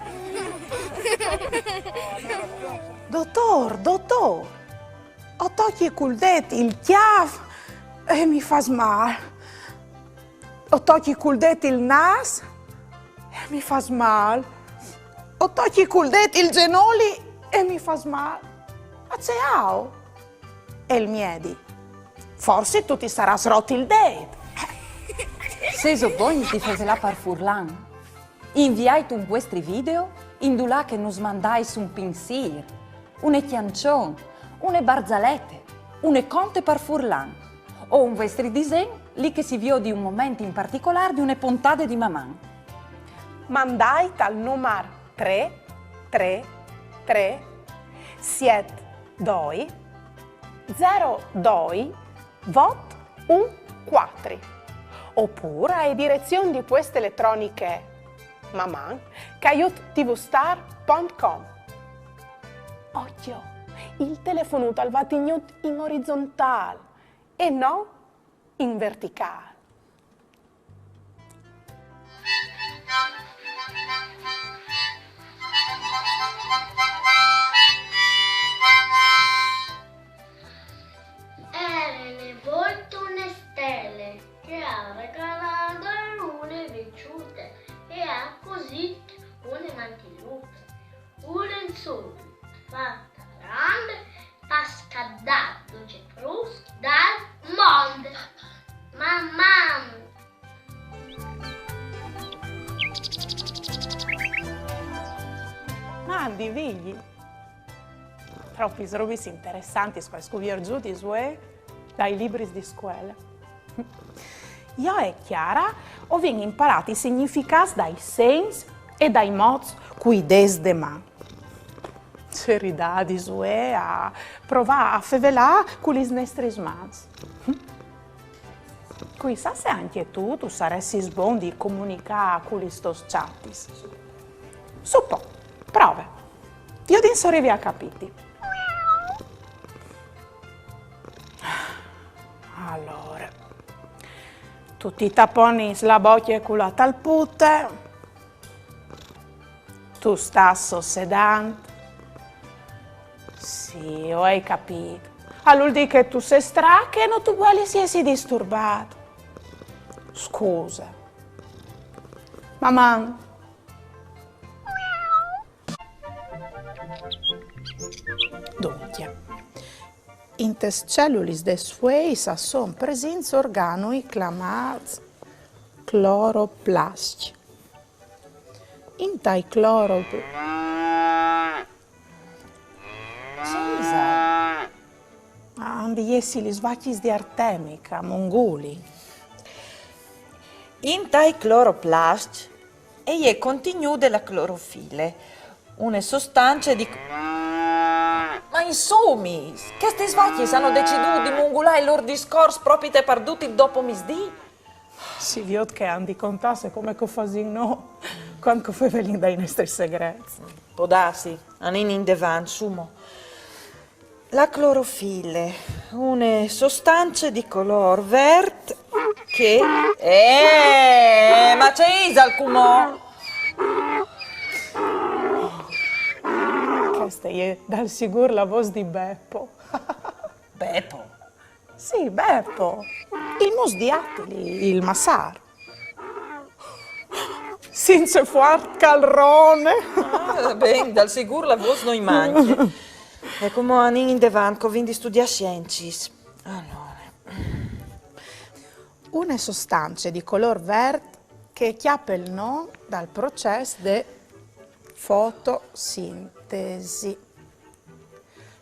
Dotôr, dotôr, o tocji cul dêt il cjâf e mi fâs mâl. O tocji cul dêt il nâs e mi fâs mâl. O tocji cul dêt il zenoli e mi fâs mâl. Ma ce aio?» E il miedi: «Forsit tu ti sarâs rot il dêt.» Sêso bogns di fevelâ par furlan? Inviait un vuestri video indulà che nus mandais un pinsîr, une cjançon, une barzalete, une conte par furlan o un vuestri disen li che si viodi un moment in particolâr di une pontade di Maman. Mandait al numar trê trê trê siet doi zero doi vot un cuatri, opûr ae direzion di pueste eletroniche maman caiut tvstar pont com. Ocjo, il telefonut al va tignût in orizontâl e no in verticâl. Jere une volte une stele che e à regalât a la lune vecjute e e à cosît une mantilute, un lenzôl fat grant par scaldâ ducj i fruts dal mont. Andi, Vigji. Tropis robis interessantis che o ai scuvierzudis vuê dai libris di scuele. Jo e Chiara o vin imparât i significâts dai segns e dai mots cui dêts de man. Ce ridadis vuê a provâ a fevelâ cu lis nestris mans. Cui sa se ancje tu tu saressis bon di comunicâ cu lis tôs çatis. Su po, prove. Viodìn se o rivi a capîti. Alore, tu ti taponis la bocje cu la talpute, tu stâs sossedant. Sì, o ai capît. Al vûl dî che tu sês strache e no tu vuelis jessi disturbât. Scuse. Maman! Duncje, intes celulis des fueis a son presints organui clamâts cloroplascj. Intai cloropl... Ce isal? A àn di jessi lis vacjis di Artemica, Monguli. Intai cloroplascj e je contignude la clorofile, une sostance di... Ma insumis, chestis vacjis a àn decidût di mongulâ il lôr discors propite par dut il dopomisdì? Si viôt che a àn di contâse come che o fasìn nô, cuant che o fevelìn dai nestris segrets. Pò dâsi, anìn indevant, su mo. La clorofile, une sostance di colôr vert che... Eh, ma ce isal cumò? Cheste e je dal sigûr la vôs di Bepo. Bepo? Sì, Bepo. Il mus di Atili, il massâr. Sint ce fuart che al rone. Ah, ben, dal sigûr la vôs no i mancje. E cumò anìn indevant, che o vin di studiâ siencis. Alore. Une sostance di colôr vert che e cjape il non dal procès de fotosintesi.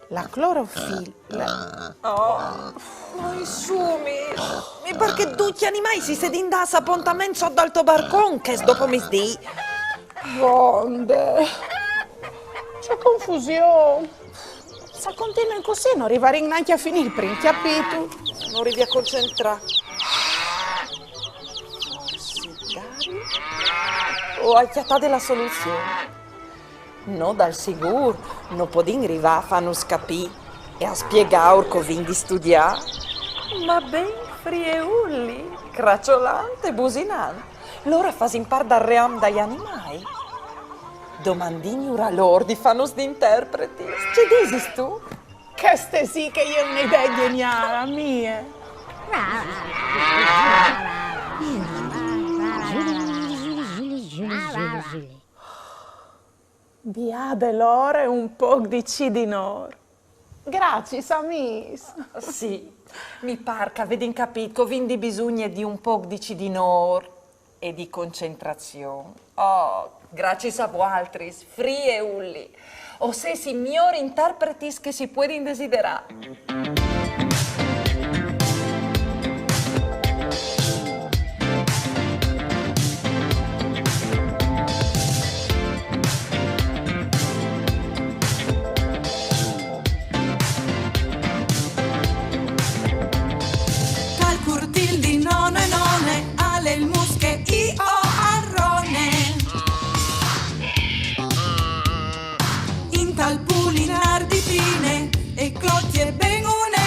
La clorofile. Oh, ma insumis, mi pâr che ducj i animâi si sedin dâts apontament sot dal to barcon chest dopomisdì. Vonde. Ce confusion. Se a continuin cussì, no rivarìn nancje a finî il prin cjapitul. No rivi a concentrâmi. Forsit, Dario, o ai cjatade la soluzion. Nô dal sigûr no podìn rivâ a fânus capî e a spiegâur che o vin di studiâ. Ma ben frieulli, craçolant e businant. Lôr a fasin part dal ream dai animâi. Domandìnjur a lôr di fânus di interpretis. Ce disistu? Cheste sì che e je une idee gjeniâl, mie. Biade lôr un pôc di cidinôr. Graciis, amîs. Sì, mi pâr che o vedin capît che o vin di bisugne di un pôc di cidinôr e di concentrazion. Oh, graciis a voaltris, frieulli. O sês i miôr interpretis che si puedin desiderâ. Tal curtîl di none none al è il mus che i o al rone. Intal pulinâr di Pine e clocje ben une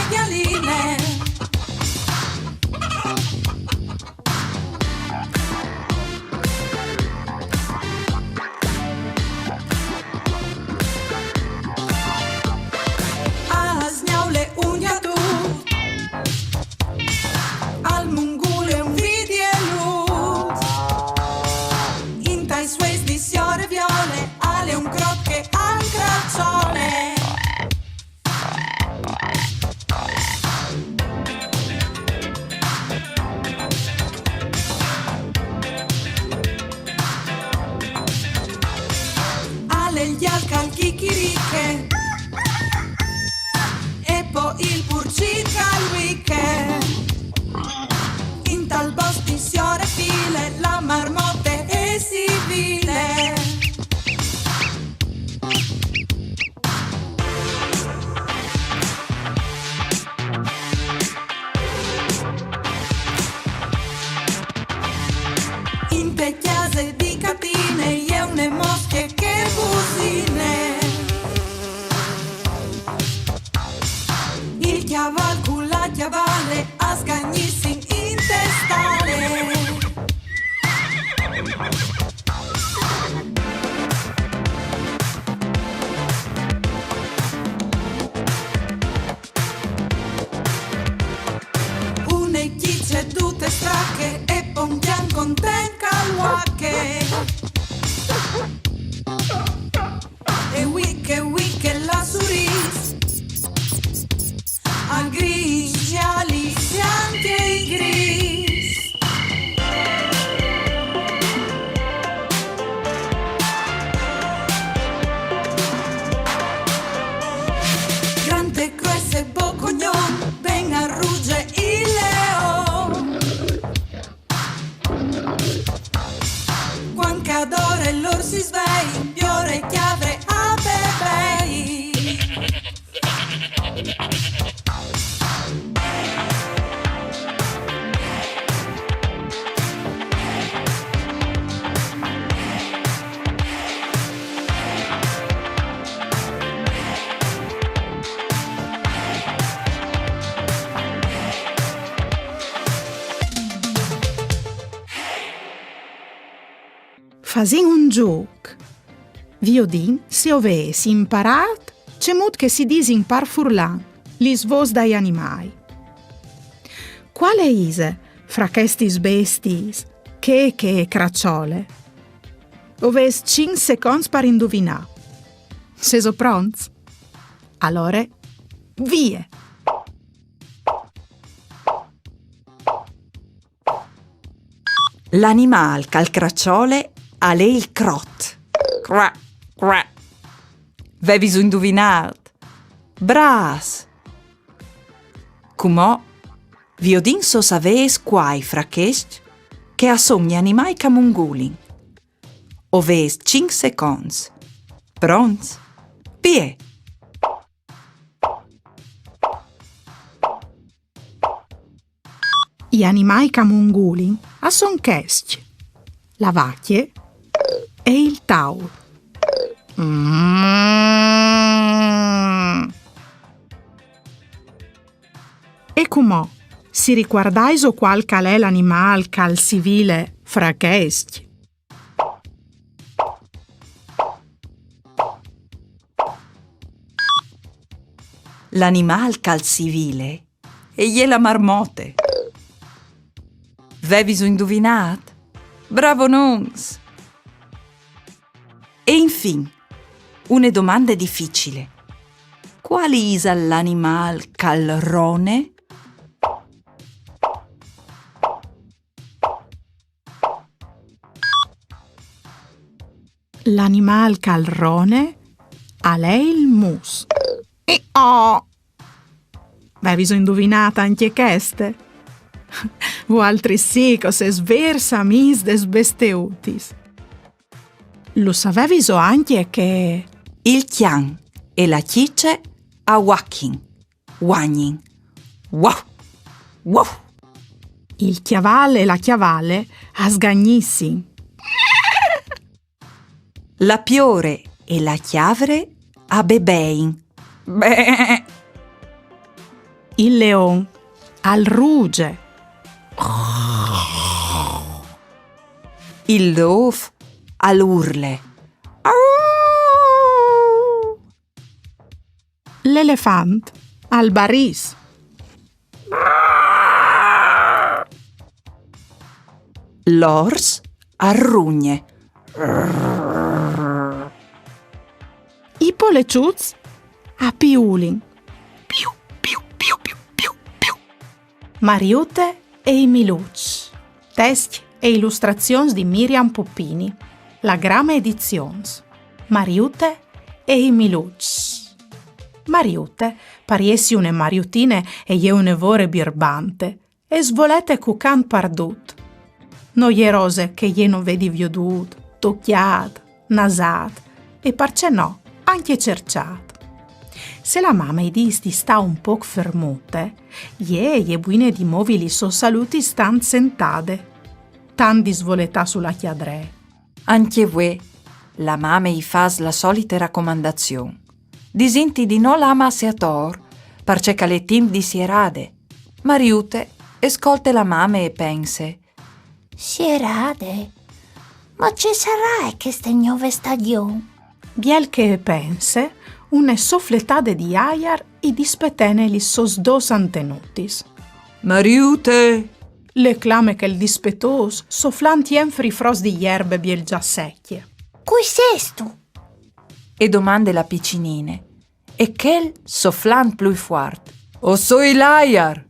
Pe cjase di Catine e je une mosche che busine. Il cjaval cu la cjavale a sgagnissin in testale. Une cjice dute strache e po un cjan content che al uache. E uiche, uiche la surìs. A gris, giali, bianchi e gris. Grande grues e bocognon, ben al ruge il leon. Cuant che a dore l'ors si svei, piore cjavre a bebei. Fasìn un zûc. Viodìn se o vês imparât cemût che si disin par furlan lis vôs dai animâi. Cuale ise fra chestis bestiis chê che e craçole? O vês cinc seconts par induvinâ. Sêso pronts? Alore, vie! L'animâl che al craçole al è il crot. Cra, cra. Veviso induvinât? Brâfs! Cumò, viodìn se o savês cuâi fra chescj che a son i animâi che a mungulin. O vês cinc seconts. Pronts? Vie! I animâi che a mungulin a son chescj: la vacje e il taur. Mm. E cumò, si ricuardaiso cuâl che al è l'animâl che al sivile fra chescj? L'animâl che al sivile e je la marmote. Veviso induvinât? Bravonons! E infin, une domande dificile. Cuâl isal l'animâl che al rone? L'animâl che al rone al è il mus. Oh! Veviso induvinât ancje cheste? Vualtris sì che o sês vêrs amîs des besteutis. Lu saveviso ancje che il cjan e la cjice a uachin, uagnin. Uaf! Uaf! Il cjaval e la cjavale a sgagnissin. La piore e la cjavre a bebein. Bee! Il leon al ruge. Il lôf al urle. L'elefant al barìs. L'ors al rugne. I poleçuts a piulin. Piu, piu, piu, piu, piu, piu. Mariute e i miluçs. Test e ilustrazions di Miriam Poppini. La Grama Edizions. Mariute e i miluçs. Mariute, par jessi une mariutine, e je une vore birbante. E svolete cucant pardut. No je rose che jê no vedi viodût, tocjât, nasât e, parcè no, ancje cerçât. Se la mame i dîs di stâ un pôc fermute, jê e je buine di movi lis sôs alutis stant sentade. tant di svoletâ su la cjadree. Ancje vuê, la mame i fâs la solite racomandazion. Disintî di no lâ masse ator, parcè che al è timp di sierade. Mariute e scolte la mame e pense: Sierade? Ma ce sarà cheste gnove stagjon? Biel che e pense, une sofletade di aiar i dispetene lis sôs dôs antenutis. Mariute! Le clame chel dispetôs, soflant jenfri fros di jerbe biel za secje. Cui sêstu? E domande la piçinine. E chel soflant plui fuart: O soi l'aiar!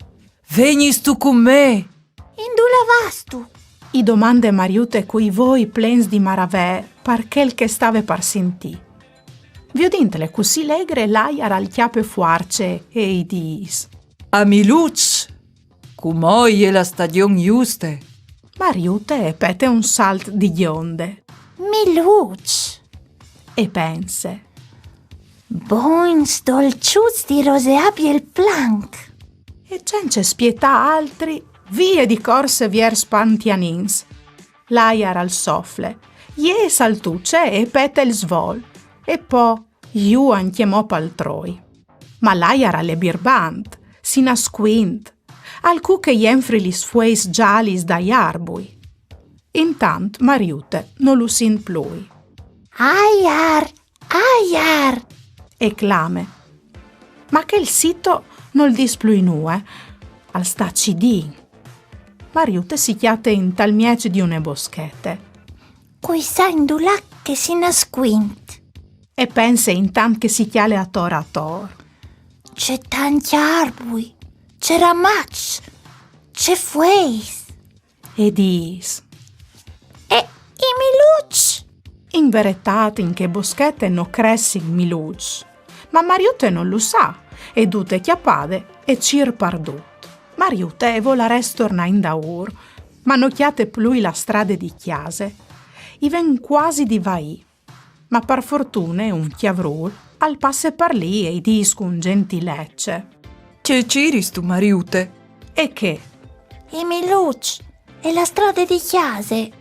Vegnistu cun me? Indulà vâstu? I domande Mariute cui voi plens di maravee par chel che e stave par sintî. Viodintle cussì legre, l'aiar al cjape fuarce e i dîs: A Miluç! Cumò e je la stagjon juste. Mariute e pete un salt di gjonde. Miluç! E pense: Bogns dolçuts di roseâ biel planc! E cence spietâ altri, vie di corse viers Pantianins. L'aiar al sofle, jê e saltuce e e pete il svol, e po jù ancjemò pal troi. Ma l'aiar al è birbant, si nascuint, al cuche jenfri lis fueis zalis dai arbui. Intant Mariute no lu sint plui. Aiar, aiar! E clame. Ma chel sito nol dîs plui nuie, al sta cidint. Mariute si cjate intal mieç di une boschete. Cui sa indulà che si nascuint? E pense intant che si cjale ator ator. Ce tancj arbui, ce ramaçs, ce fueis! E dîs: E i miluçs? In veretât in chê boschete no cressin miluçs. Ma Mariute no lu sa, e dute cjapade e cîr pardut. Mariute e volarès tornâ indaûr, ma no cjate plui la strade di cjase. I ven cuasi di vaî. Ma par fortune un cjavrûl al passe par li e i dîs cun gjentilece: Ce cîristu, Mariute? E che? I miluçs e la strade di cjase.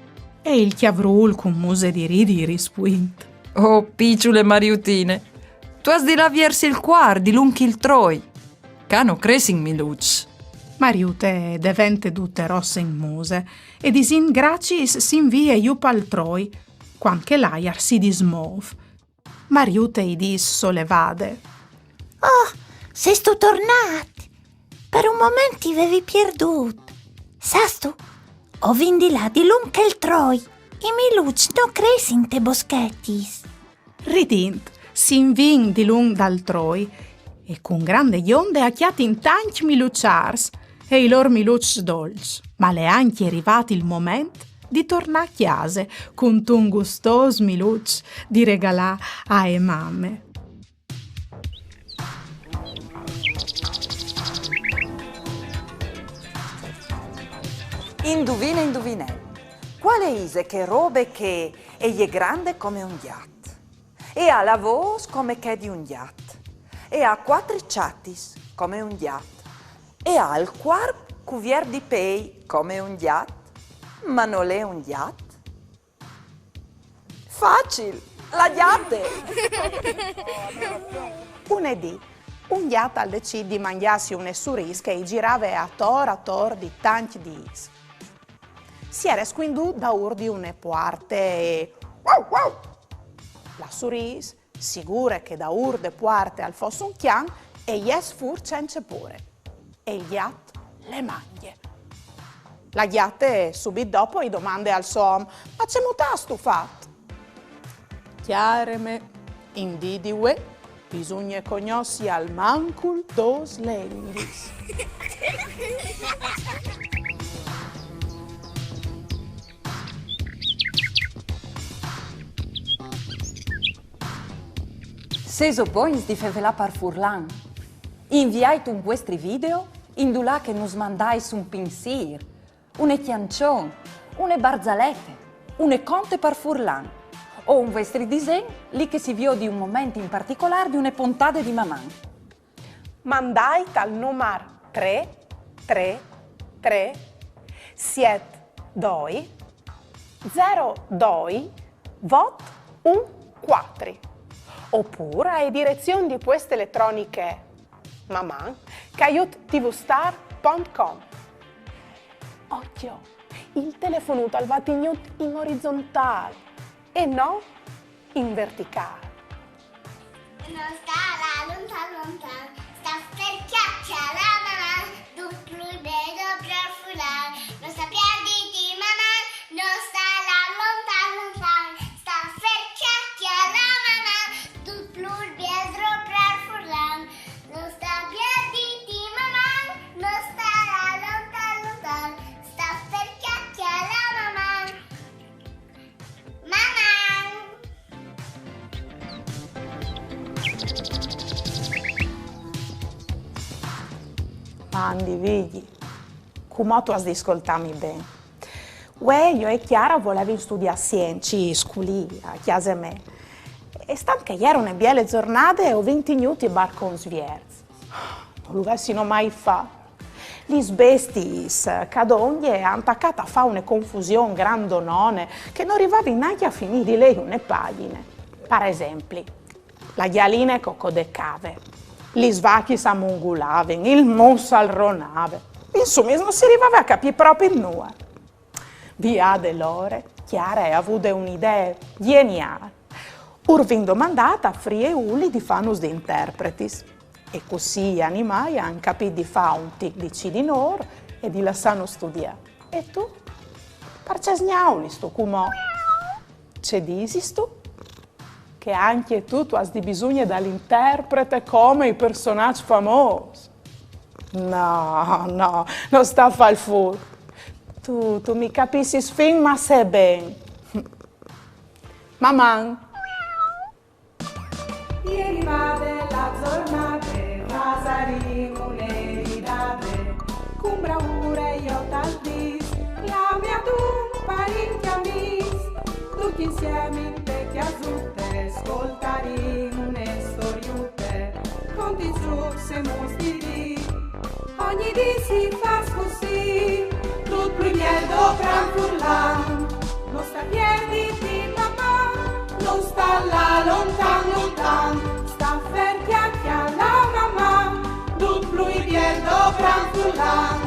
E il cjavrûl cun muse di ridi i rispuint: Oh, piçule Mariutine, tu âs di lâ viers il cuar, dilunc il troi. Ca no cressin miluçs. Mariute e devente dute rosse in muse e, disint graciis, si invie jù pal troi, cuant che l'aiar si dismôf. Mariute i dîs solevade: Oh, sêstu tornât? Par un moment ti vevi pierdût. Sâstu, o vin di lâ dilunc chel troi. I miluçs no cressin te boschetis. Ridint, si invin dilunc dal troi e cun grande gjonde a cjatin tancj miluçârs e i lôr miluçs dolçs. Ma al è ancje rivât il moment di tornâ a cjase cuntun gustôs miluç di regalâ ae mame. Induvine, induvinel. Cuale ise chê robe che e je grande come un gjat? E à la vôs come chê di un gjat. E à cuatri çatis come un gjat. E à il cuarp cuviert di pei come un gjat. Ma nol è un gjat? Facil, la gjate! Une dì, un gjat al decît di mangjâsi une surîs che i girave ator ator di tancj dîs. Si jere scuindût daûr di une puarte e... Uau, uau! La surîs, sigure che daûr de puarte al fos un cjan, e jes fûr cence pôre. E il gjat le mangje. La gjate subit dopo i domande al so om: Ma cemût âstu fat? Cjareme, in dì di vuê bisugne cognossi almancul dôs lenghis. Sêso bogns di fevelâ par furlan? Inviait un vuestri video indulà che nus mandais un pinsîr, une cjançon, une barzalete, une conte par furlan, o un vuestri disen li che si viodi un moment in particolâr di une pontade di Maman. Mandait al numar trê trê trê siet doi, zero doi, vot un cuatri. Opûr ae direzion di pueste eletroniche maman caiut tvstar pont com. Ocjo, il telefonut al va tignût in orizontâl e no in verticâl. No sta lâ lontan lontan, sta fer cjac cjalâ maman, dut plui biel doprar furlan. No sta pierditi maman, no sta lâ lontan lontan, sta fer cjac cjalâ maman, dut plui biel doprar furlan. No sta pierditi maman, no sta lâ lontan lontan, sta fer cjac cjalâ maman. Maman! Mandi, Vigji, cumò tu âs di scoltâmi ben. Vuê jo e Chiara o volevin studiâ siencis culì, a cjase mê. E stant che e jere une biele zornade, o vin tignût i barcons vierts. No lu vessino mai fat. Lis bestiis, ca dongje, a àn tacât a fâ une confusion grandonone, che no rivavin nancje a finî di lei une pagjine. Par esempli, la gjaline e cocodecave, lis vachis a mungulavin, il mus al ronave. Insumis, no si rivave a capî propit nuie. Viade l'ore, Chiara e à vude une idee gjeniâl. Ur vin domandât a Fri e Uli di fânus di interpretis. E cussì i animâi a àn capît di fâ un tic di cidinôr e di lassânus studiâ. E tu? Parcè sgnaulistu cumò? Ce disistu? Che ancje tu tu âs di bisugne dal interprete come i personaçs famôs? No, no, no sta fâ il furb. Tu, tu mi capissis fin masse ben. Maman! E rivade la zornade, fasarìn une ridade, cun braure jo tal dîs, clamìn un parint di amîs, ducj insiemi inte cjasute, scoltarìn une storiute, conti, zucs e muts di dì. Ogni dì si fâs cussì, dut plui biel doprar furlan. No sta pierditi maman, no sta lâ lontan lontan, sta fer cjac cjalâ maman, dut plui biel doprar furlan.